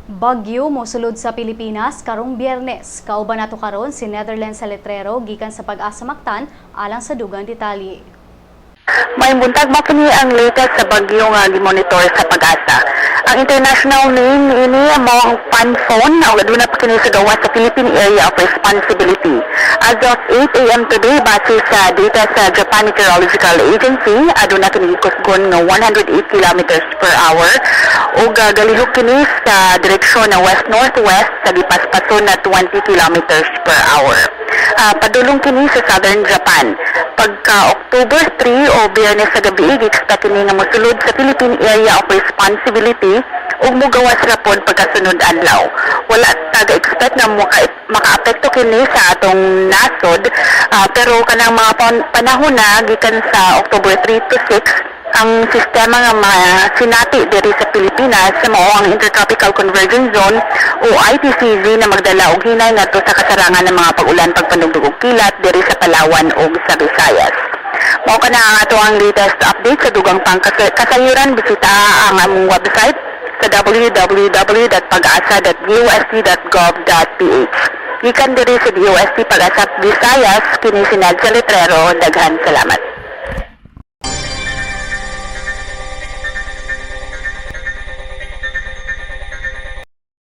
Bagyo mosulod sa Pilipinas karong Biyernes. Kauban nato karon si Netherlands Saletrero gikan sa Pag-asa Mactan alang sa dugang detalye. Maayong buntag, mao kini ang latest sa bagyo nga gimonitor sa Pag-asa. Ang international name ini mao ang Phanfone ug aduna pa kini sa gawas sa Philippine Area of Responsibility. As of 8 a.m. today, base sa data sa Japan Meteorological Agency, aduna kini gikusgon nga 108 kilometers per hour ug galihok kini sa direksyon na west-northwest sa gipaspason na 20 kilometers per hour. Padulong kini sa southern Japan. Pagka October 3 o Biyernes sa gabi, gi-expect kini nga mosulod sa Philippine Area of Responsibility ug mugawas ra pod pagkasunod adlaw. Wala ta ga-expect nga makaapekto kini sa atong nasod, pero kanang mga panahon na gikan sa October 3 to 6, ang sistema nga masinati diri sa Pilipinas sa mao ang Intertropical Convergence Zone o ITCZ na magdala og hinay ngadto sa kasarangan ng mga pag-ulan, pagpanugdog og kilat diri sa Palawan ug sa Visayas. Mao kana ang ato ang latest update. Sa dugang pang kasayuran, bisita ang among website sa www.pagasa.dost.gov.ph. Gikan diri sa DOST Pag-asa Visayas, kini si Nadja Letrero. Daghan salamat.